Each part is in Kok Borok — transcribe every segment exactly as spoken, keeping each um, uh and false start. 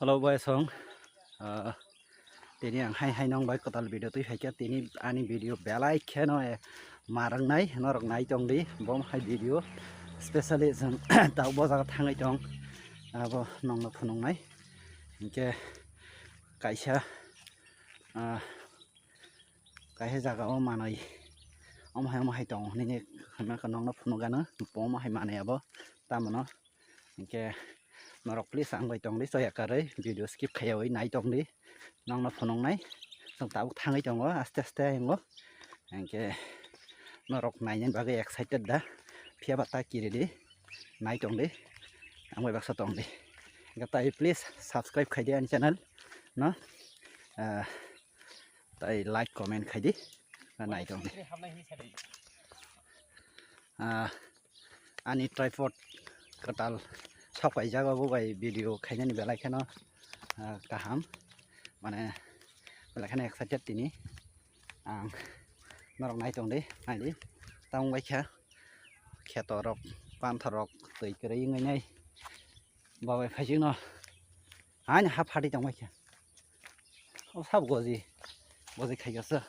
Hello, boys, song. Ah, tini ang hai hai nong bai kwtal video twi phaikha. Tini ani video belai kheno, eh, ma rwngnai, norok nai tongdi. Bom hai video specially chwng tabuk bo jaga thangwi tong. Abo nongno phunuknai. Hinkhe kaisa, ah, kaisa jaga o manwi omo hai omo hai tongo hinwi nokno phunukgano, omo hai manwi abo tamono. Hinkhe norok please ang bai tongdi, choya karwi video skip khaiyawi nai tongdi. Nokno phunuknai, chwng tabuk thangwi tongo aste aste ayongo. Hinkhe norok nainani bagwi excited da, phiyaba ta kiridi nai tongdi, ang bai baksa tongdi. Hinkhe tai please subscribe khaidi ani channel no, ah, tai like comment khaidi, nai tongdi. Ah, ani tripod kwtal sok paijak, abo bai video khainani belai kheno, ah, kaham, mane belai kheno excited tini. Ang norok nai tongdi, naidi, tamo bai kha kheto rok, panthor rok twi kwrwi wngwi nai. Babai phaisingno haino ha phatwi tongbai kha. O sabo goji, goji khaikha se.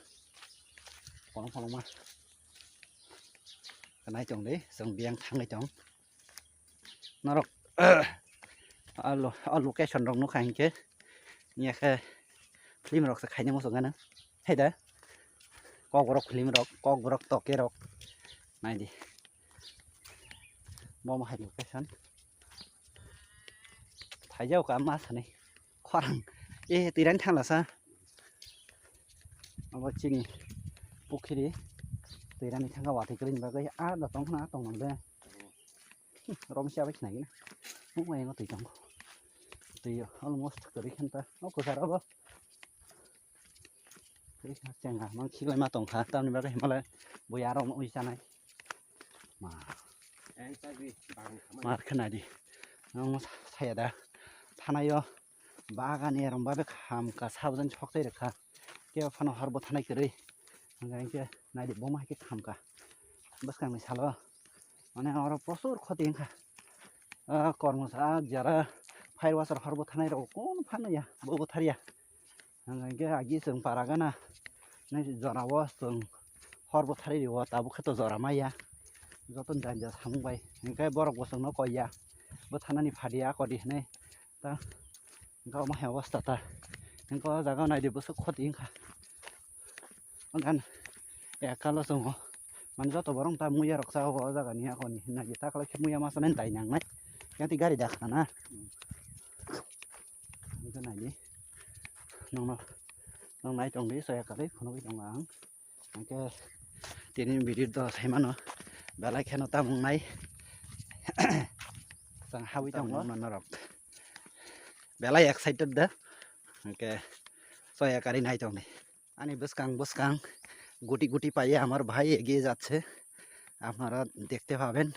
Kolong kolongma. Nai tongdi, chwng biyang thangwi tong. Norok, a lo-, a location rok nukha hinkhe, niyakhe film rok se khaina muchungano. Hai da. Kokborok film rok, kokborok toke rok. Naidi. Bomo hai location. Thaijao ka ma sani. Khorang. Eh, twirani thangla sa. Abo chini pukhiri. Twirani thangka watwi kwrwini bagwi. Ah, da tong khna, tong nang de. Rom siya bai khnai na. Mo mai ngo twi tong. Twi almost kwrwi khan ta. O kwchar abo. Twi kha chenga mang khiklai ma tong kha. Tamni bagwi himalai bo yaro mo ui sanai. Ma. Mar khe nai di. Ang saya da. Thanaio bagan erom babe kham ka sabjani sok chai rwkha. Kebo phano hor bo thanai kwrwi. Hwnka hinkhe nai di, bo ma hai khe kham ka. Bwskangni salo mane oro prochur khoti wngkha. Ah, kormo sa jara fire washer hor bo thanai rok kun phano ya, bo bo thar ya. Hwnka hinkhe agi chwng para gana nai jora o chwng hor bo thari rio, tabuk khe to jora maya. Joto ni janja samung bai hinkhe borok bo chwngno koi ya, bo thanani phadi a kori hinwi ta hinkhe omo hai obostha ta hinkhe o jaga o naidi bwswk khoti wngkha. Ogan ekalo chwngo mani joto borok ta muya rok cha o jaga ni akoni hinwi ta khlai khe muya masa nai dai nang nai. Yang ti gari dakha na. Hinkhe naidi. Nokno, nok nai tongdi, soya kwrwi phunugwi tongo ang. Hinkhe tini video do saimano, belai kheno tamung nai. Tang habwi tongo norok. Belai excited da. Hinkhe soya kwrwi nai tongdi. Ani bwskang bwskang guti guti paiye amar bhai egiye jacche. আপনারা দেখতে পাবেন,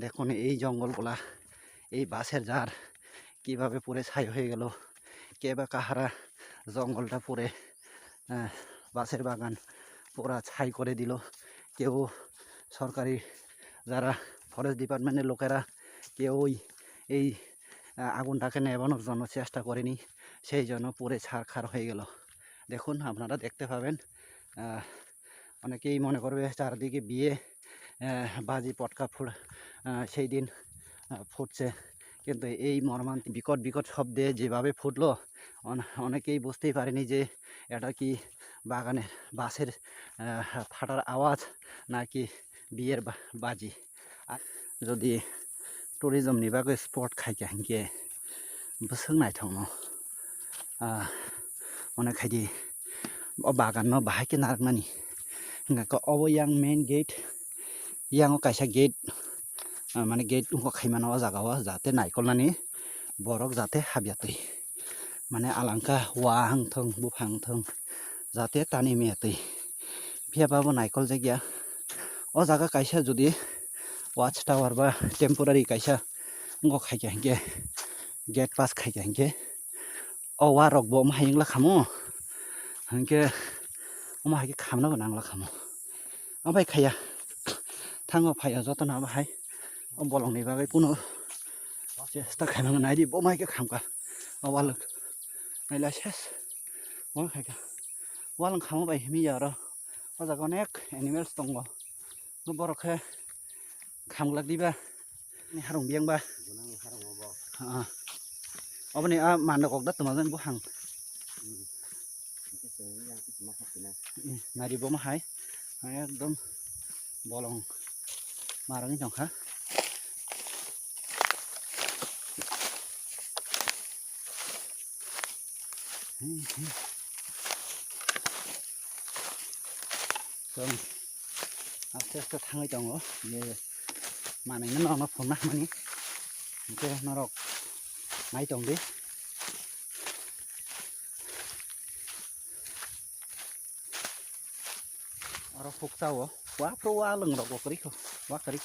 দেখুন এই জঙ্গলগুলা, এই বাঁশের ঝাড় কিভাবে পুড়ে ছাই হয়ে গেল। কে বা কাহারা জঙ্গলটা পুড়ে, আহ, বাঁশের বাগান পুরা ছাই করে দিল। কেউ সরকারি যারা ফরেস্ট ডিপার্টমেন্টের লোকেরা কেউই এই, আহ, আগুনটাকে নেভানোর জন্য চেষ্টা করেনি, সেই জন্য পুড়ে ছারখার হয়ে গেল। দেখুন, আপনারা দেখতে পাবেন, আহ, অনেকেই মনে করবে চারদিকে বিয়ে, আহ, বাজি পটকা ফুট-, আহ, সেই দিন, আহ, ফুটছে, কিন্তু এই মর্মান্তিক বিকট বিকট শব্দে যেভাবে ফুটলো, অন-, অনেকেই বুঝতেই পারেনি যে এটা কি বাগানের বাঁশের, আহ, ফাটার আওয়াজ নাকি বিয়ের বা-, বাজি। আর যদি tourism ni bagwi spot khai kha hinkhe bwswk naithokno, ah, mone khaidi o bagan no bahai khe narwknani. Hinkhe obo yang main gate, yang o kaisa gate, ah, mane gate wngkha khaimano o jaga o, jate naikolnani borok jate habya twi. Mane alangkha wa wngthong, buphang wngthong, jate tani maya twi. Phiya ba bo naikol jak ya. O jaga kaisa jodi watch tower ba temporary kaisa wngkha khai kha hinkhe, gate pass khai kha hinkhe, o wa rok bo omo hai wngla khamo. Hinkhe omo hai khe khamna bo nangla khamo. Omo hai khaiya. Thango phaiya jotono abo hai. O bolongni bagwi kunu chesta khaimano naidi, bo mai khe khamkha. O walwk. Naila ses. Wal khaika. Wal khamo bai himi ya oro. O jaga onek animals tongo. Borok khe khamglak diba. Ni harung biyang ba. Gunang harung obo. Ah. Oboni a manda kok da tuma jan buhang. Hmm. Hingke chwng yang tuma khapina. Nari bo ma hai. Hai ekdom bolong marangni tongkha. Chwng aste aste thangwi tongo, ye manwi no norok phunukna hwnmani, hwnkhe norok nai tong di. Oro huk chao, wa pro wa lwng rok bo kwrwi kho, wa kwrwi.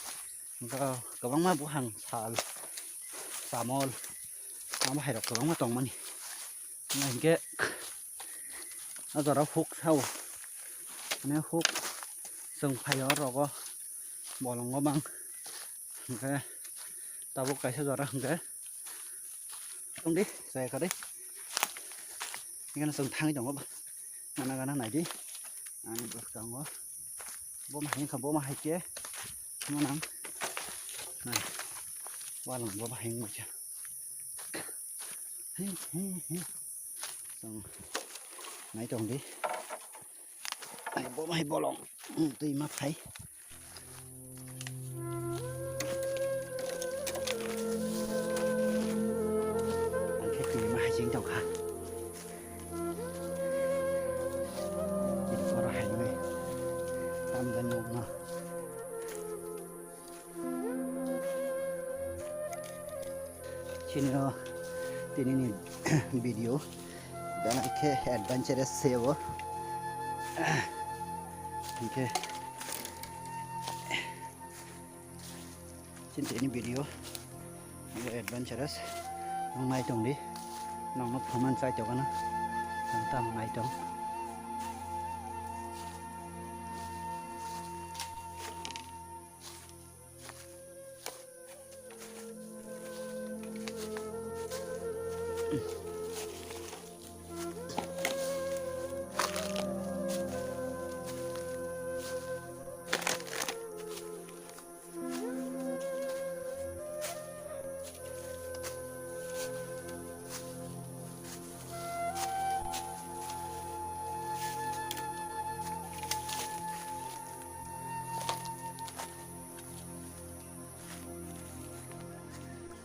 Hwnkhe kwbangma buhang sal, chamol, amo hai rok kwbangma tongmani. Hingke o jora huk sao, mane huk chwng phaio rogo bolongo bang, hingke tabuk kaisa jora hingke tongdi chaya kari, hingke chwng thangwi tongo ba, gana gana naidi ani bwskango. Bo ma hai wngkha, bo ma hai khe manang. Nai. Walong bo ma hai wngkha. He, he, he. Chwng nai tong di. Ai, bo ma hai bolong. Hmm, twi ma phai. Ang khe twi ma hai ching tong kha. Oro hai nai. Tamjani nokno. Chini o tini ni video. Belai khe adventurous se bo. Hingke. Chini tini video. Bo adventurous. Nong nai tong di. Nong no phaman chai tong ano. Nong tam nai tong.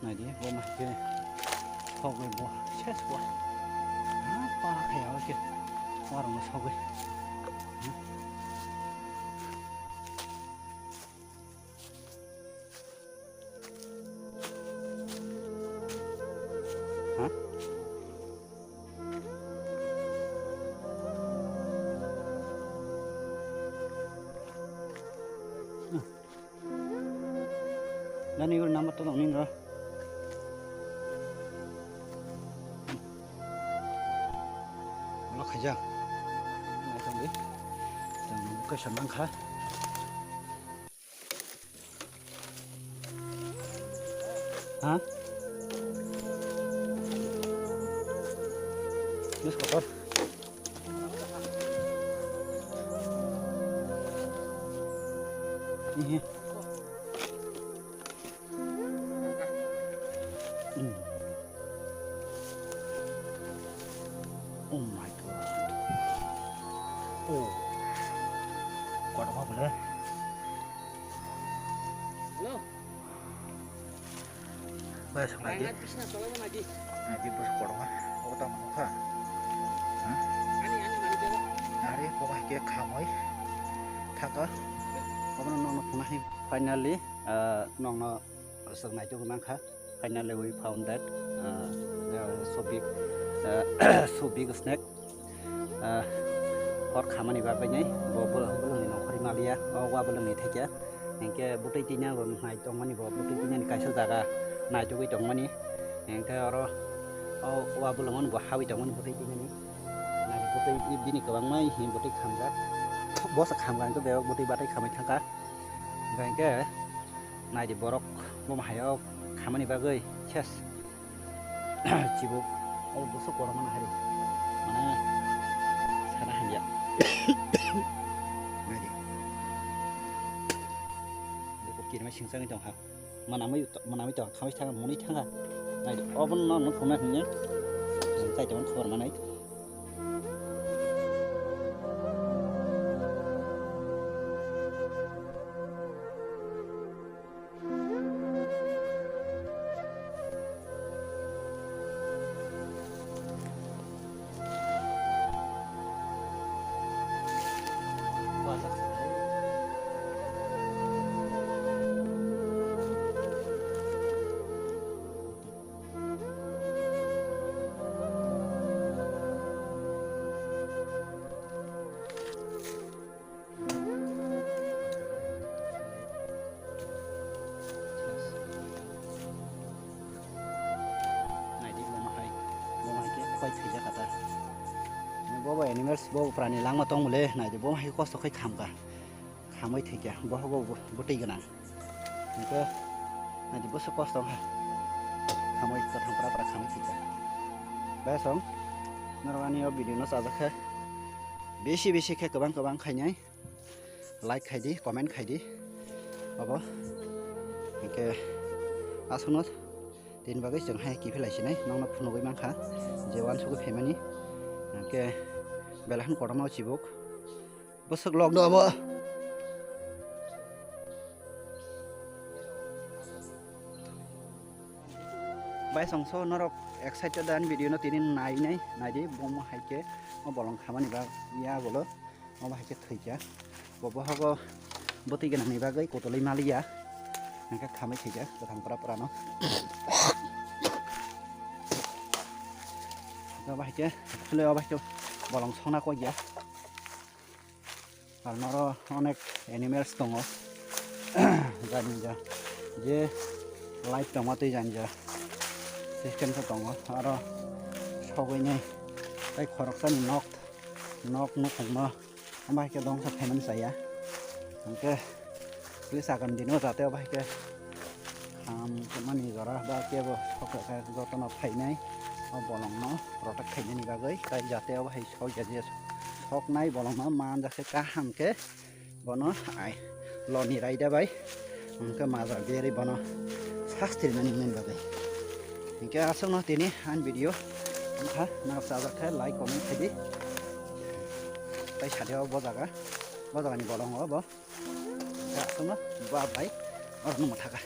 Naidi, bo ma khe thok bai bo ses bo. Ha, pa khe ya ke. Warung sogwi. Ha? Nani ur nama tolong ning ro. Lo khaja. Nai tong di. Tang buka sanang kha. Ha? Mis kotor. Ihi. Hmm. Oh my God. Oh. Kotor apa boleh? Hello. Bai, sung lagi. Ang at bisna solo mo lagi. Lagi bos kotor apa? Oh, tama apa? Hah? Ani, ani, mari jago. Ari, pokok ke khamoi. Thaka. Apa nong nong punah ni? Finally, eh, nong nong sung naik juga nangka. Finally, we found that, uh, there is so big, uh, so big snake. Uh, hor khamani bagwi nai, bo, bo, bolongni nongkhorni maliya, o wa bolongni thekya. Hinkhe bwtwi twi nang rw nai tongmani bo, bwtwi twi nani kaisa jaga naitugwi tongmani. Hinkhe oro o wa bolongno bo hawi tongmani bwtwi twi nani. Nai bwtwi bini kwbangma hi bwtwi khamjak. Bosa khamkha hinkhe bebak bwtwi batai khamwi thangkha. Hinkhe naidi borok bomo hayo khamani bagwi ses. Chibuk Abo busu kotorma nahari. Mane sana hamya. Naidi. Buku kirima singsangwi tongkha. Manamwi to-, manamwi tongkha, khamwi thangkha, mwnwi thangkha. Naidi, obono no phunukna hwnwi. Chai tongmani khobor manai. Naidi, bo mahai, bo mahai khe khoi thwijak kha ta. Bo bo animals, bo prani langma tong mole, naidi, bo mahai kosto khai khamkha. Khamwi thwijak, bo hogo bo, bo twi gwnang. Hingke naidi, bo se kosto wngkha. Khamwi kwthang pra pra khamwi thwijak. Bai song, norok ani o video no chajak khe, bisi bisi khe kwbang kwbang khainai. Like khai di, comment khai di. Abo. Hingke aswkno tini bagwi chwng hai kiphilai sinai, nokno phunugwi mankha je uansugwi phaimani. Hingke belai kheno kotorma o chibuk. Bwswk lok do abo. Bai songso norok excited da ani video no tini nai nai, nai di, bongma hai khe o bolong khamani ba ya bolo. Obo hai khe thwijak. Bo bohogo bwtwi gwnangni bagwi kotolwi maliya. Hingkhe khamwi thwijak kwthang pra prano. Obo hai khe actually obo hai khe bolong songna kok ya. Ar noro onek animals tongo. Jani ja je light tongma twi jani ja system khe tongo. Aro sogwi nai tei khoroksani nok, nok nukhungno. Omo hai khe dongsa phaimani chaya. Hingkhe police agam dino jate obo hai khe ham tongmani jora ba kebo sokha khe jotono phainai. O bolongno protect khainani bagwi tai jate obo hai sokya je soknai bolongno manjak khe kaham khe bono ai loni raida bai. Hingke majra berwi bono sasti rinani hwnwi bagwi. Hingke aswkno tini ani video wngkha, norok chajak khe like, comment khai di. Tai sadi o bo jaga, bo jagani bolongo bo. Hingke aswkno ba bai oro nungma thaka.